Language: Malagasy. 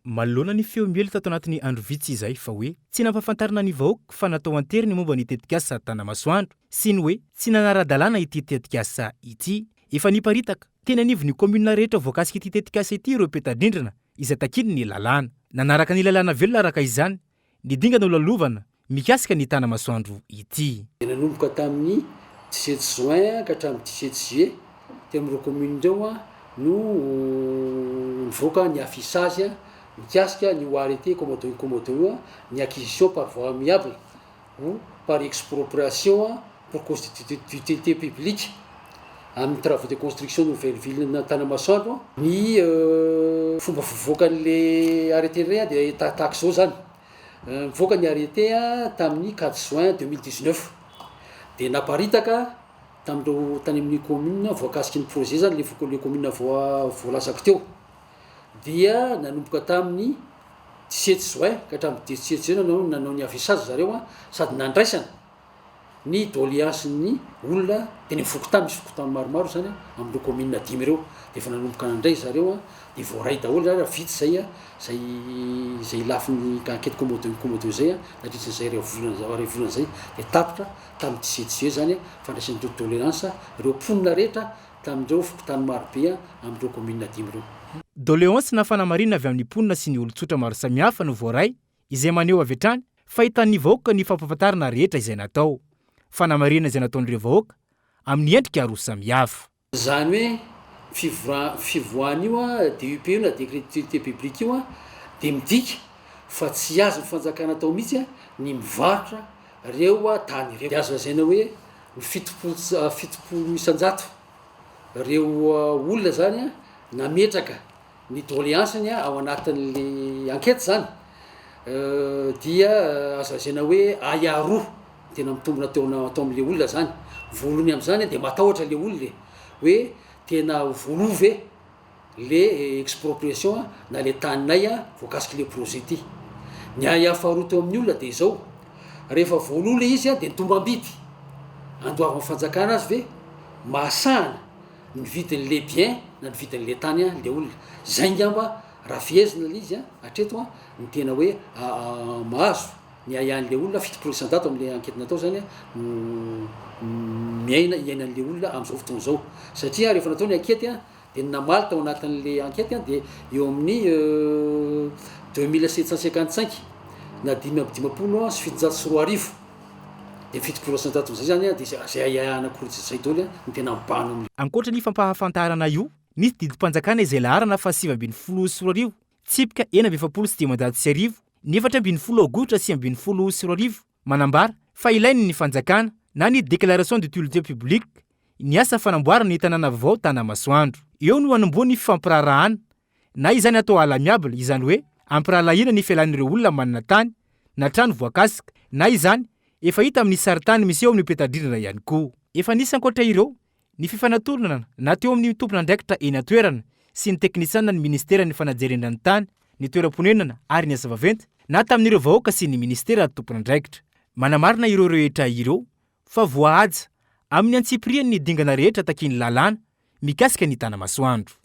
Manoloana ny feo miely tato anatin'ny andro vitsy izay fa hoe tsy nampahafantarina ny vahoaka fa natao an-tery ny momba ny tetikasa Tanamasoandro sy ny hoe tsy nanara-dalàna ity tetikasa ity. Efa niparitaka teny anivon'ny kaominina rehetra voakasik'ity tetikasa ity ireo peta-drindrina izay takian'ny lalàna. Nanaraka ny lalàna velona araka izany ny dingana holalovana mikasika ny Tanamasoandro ity. Dia nanomboka tamin'ny 17 juin ka hatramin'ny 17 juillet teo amin'ireo communes ireo no nivoaka ny affichage mikasika an'io arrêté commodo incommodo io, ny acquisition par voie amiable ou par expropriation pour cause d'utilité publique amin'ny travaux de construction nouvelle ville n'Antanamasoandro. Ny fomba fivoakan'le arrêté indray dia tahaka izao zany, nivoaka ny arrêté tamin'ny 4 juin 2019 dia naparitaka tamin'ireo tany amin'ny commune voakasiky ny projet zany le le commune voalazako teo dia nanomboka tamin'ny 17 juin ka hatramin'ny 17 juin nanao nanao ny affichage zareo sady nandraisana ny doléance-n'ny olona teny amin'ny fokontany, misy fokontany maromaro zany amin'ireo commune dimy ireo, de efa nanomboka nandray zareo de voaray daholo zany raha vita zay zay zay lafiny enquête commodo commodo zay nandritra izay iray volana iray volana zay de tapitra tamin'ny 17 juillet zany fandraisan'ireo doléance ireo mponina rehetra tamin'ireo fokontany marobe amin'ireo commune dimy ireo. Doléance na fanamarihana avy amin'ny mponina sy ny olon-tsotra maro samihafa no voaray izay maneho avy hatrany fa hitan'ny vahoaka ny fampahafantarana rehetra izay natao. Fanamarihana izay nataon'ireo vahoaka amin'ny endrika roa samihafa. Izany hoe fivora fivoahan'io DUP io na décret d'utilité publique io dia midika fa tsy azon'ny fanjakana atao mihitsy ny mivarotra ireo tany ireo. Dia azo lazaina hoe ny 70 isan-jato ireo olona izany nametraka ny doléance-ny ao anatin'le enquête zany dia azo lazaina hoe ahiahy roa tena mitombina teo tao am'le olona zany. Voalohany am'zany de matahotra le olona e, hoe tena ho voaloa ve le expropriation na le taninay voakasik'le projet ty. Ny ahiahy faharoa teo amin'ny olona de izao, rehefa voaloa le izy de ny tombam-bidy andoavan'ny fanjakana azy ve mahasahana ny vidin'le bien na ny vidin'le tany le olona. Zay ngamba raha fehezina le izy hatreto ny tena hoe mahazo ny ahiahin'le olona, 70% am'le enquête natao zany no miaina iainan'le olona am'zao fotoana zao, satria rehefa natao ny enquête de ny namaly tao anatin'le enquête de eo amin'ny 2755 na 2755 de 70% am'zay zany de zay ahiahy anakiroa zay daholo no tena mibahana am'le. Ankoatra ny fampahafantarana io, nisy didim-panjakana izay laharana fa 2019 tsipika 1546 ny 14 aogositra 2019 manambara fa ilain'ny fanjakana na ny déclaration d'utilité publique ny asa fanamboarana ny tanàna vaovao Tanamasoandro. Eo no hanombohan'ny fifampiraharahana na izany atao à l'amiable, izany hoe ampirahalahiana ny fialan'ireo olona manana tany na trano voakasika, na izany efa hita amin'ny sarintany miseho amin'ny peta-drindrina ihany koa. Efa nisy ankoatra ireo ny fifanatonana na teo amin'ny tompon'andraikitra eny an-toerana sy ny teknisiana ny ministeran'ny fanajerena ny tany, ny toeram-ponenana ary ny asa vaventy na tamin'ireo vahoaka sy ny ministera tompon'andraikitra. Manamarina ireo rehetra ireo fa voahaja amin'ny antsipiriany ny dingana rehetra takian'ny lalàna mikasika ny Tanamasoandro.